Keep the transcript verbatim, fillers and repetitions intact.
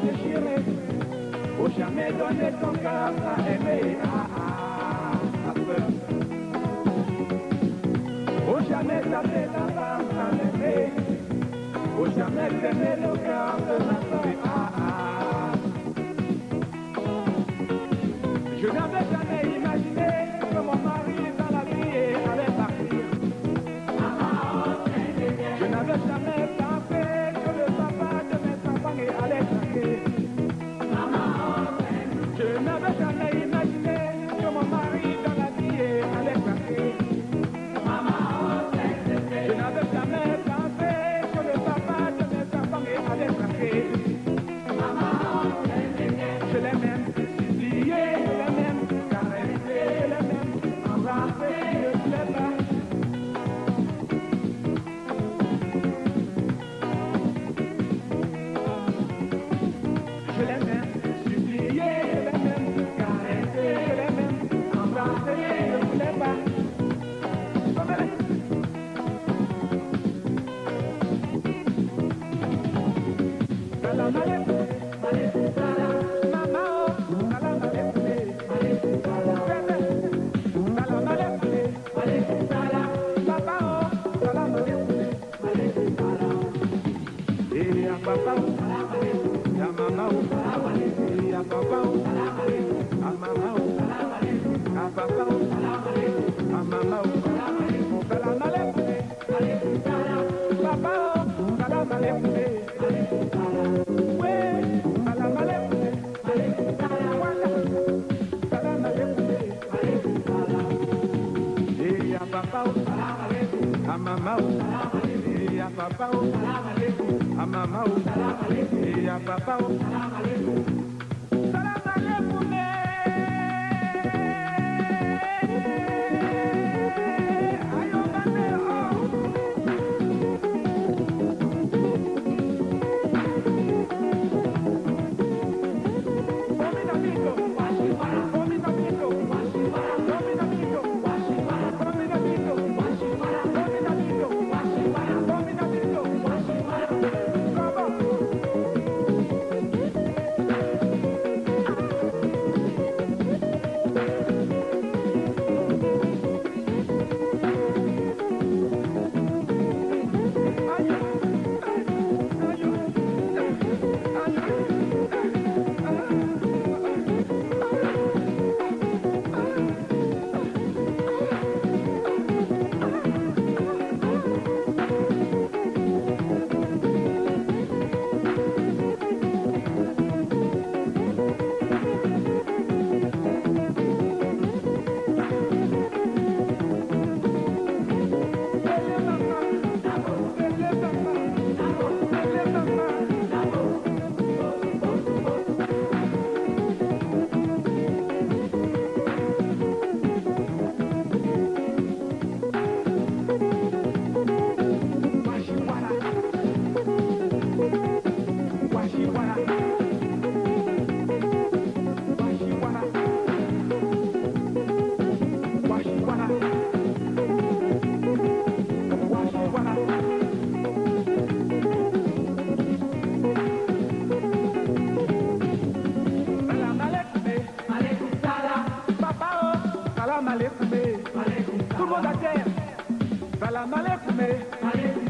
déchiré. Faut jamais donner ton cœur sans aimer. Ah, ah, ma sœur. Faut jamais taper la femme sans l'aimer. Faut jamais cramer le cœur de la femme. Ah, ah. Je n'avais jamais imaginé que mon mari dans la vie allait partir. Je n'avais jamais pensé que le papa de mes enfants allait partir. Je n'avais jamais imaginé que mon mari dans la vie allait partir. Je n'avais jamais pensé que le papa de mes enfants allait partir. Je l'ai même supplié, je l'ai même caressé, je l'ai même embrassé, il ne voulait pas. Je l'ai même supplié, je l'ai même caressé, je l'ai même embrassé, il ne voulait pas. Salam alaikum. Mama o, salam alaikum. Bébé, salam alaikum. Papa o, salam alaikum. Eh, a papa o, a mama o. Eh, a papa o, a mama o. A papa o, a mama o. Salam alaikum. Papa o, salam alaikum. Wé, salam alaikum. Wala, salam alaikum. Eh, a papa o, a mama o. Eh, a papa o, a mama o. Eh, a papa o. Salam alaikum, eh. Ayo, bande, oh. Salam alaikum. Alaikum salam. Papa o, salam alaikum. Alaikum salam. Tout le monde à terre. Salam alaikum. Alaikum